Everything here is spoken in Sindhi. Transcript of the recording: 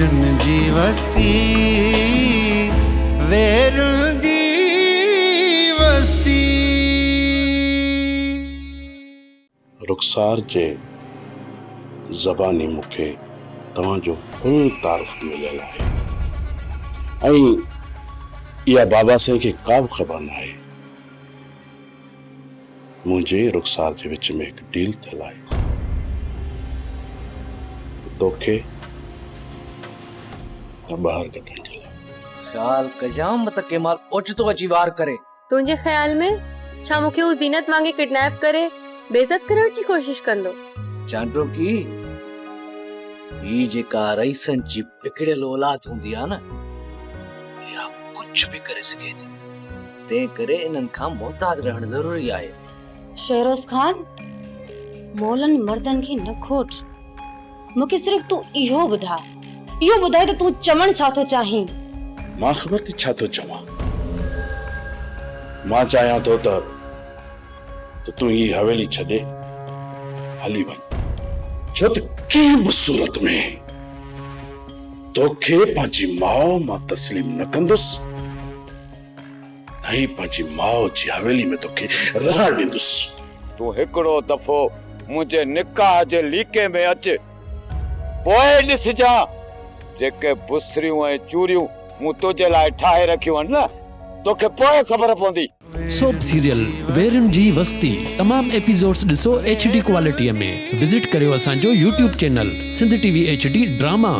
ويرن جي وستي، ويرن جي وستي. رخسار جي زباني مون کي توهان جو فل تعارف مليل آهي ۽ اها بابا سائين کي ڪا به خبر ناهي. منهنجي ۽ رخسار جي وچ ۾ هڪ ڊيل ٿيل آهي ته توکي اتان ٻاهر ڪڍڻ جي لاء. خيال ڪجان متان ڪنهن مهل اوچتو اچي وار ڪري. تنهنجي خيال ۾ ڇا مون کي هو زينت وانگي ڪڊنيپ ڪري بيعزت ڪرڻ جي ڪوشش ڪندو؟ چانڊوڪي، هي جيڪا رئيسن جي بگڙيل اولاد هوندي آهي نه، اها ڪجهه به ڪري سگهي ٿي. تنهن ڪري انهن کان محتاط رهڻ ضروري آهي. شهروز خان، مولن مردن کي نه کوٽ. مون کي صرف تون اهو ٻڌاء، اهو ٻڌاء ته تون چوڻ ڇا ٿو چاهين؟ مان خبر ٿي ڇا ٿو چوان؟ مان چاهيان ٿو ته ته تون هي حويلي ڇڏي هلي وڃ، ڇو ته ڪنهن به صورت ۾ توکي پنهنجي ماء مان تسليم نه ڪندس. نه ئي پنهنجي ماء جي حويلي ۾ توکي رهڻ ڏيندس. تون هڪڙو دفعو منهنجي نڪاح جي ليڪي ۾ اچ، پوء ڏسجان جيڪي بسريون ۽ چوريون مون تنهنجي لاء ٺاهي رکيون آهن نه، توکي پوء خبر پوندي. سوپ سيريل ويرين جي وستي تمام ايپيسوڊس ڏسو ايڇ ڊي ڪوالٽي ۾ وزٽ ڪريو اسان جو YouTube channel Sindh T V H D drama.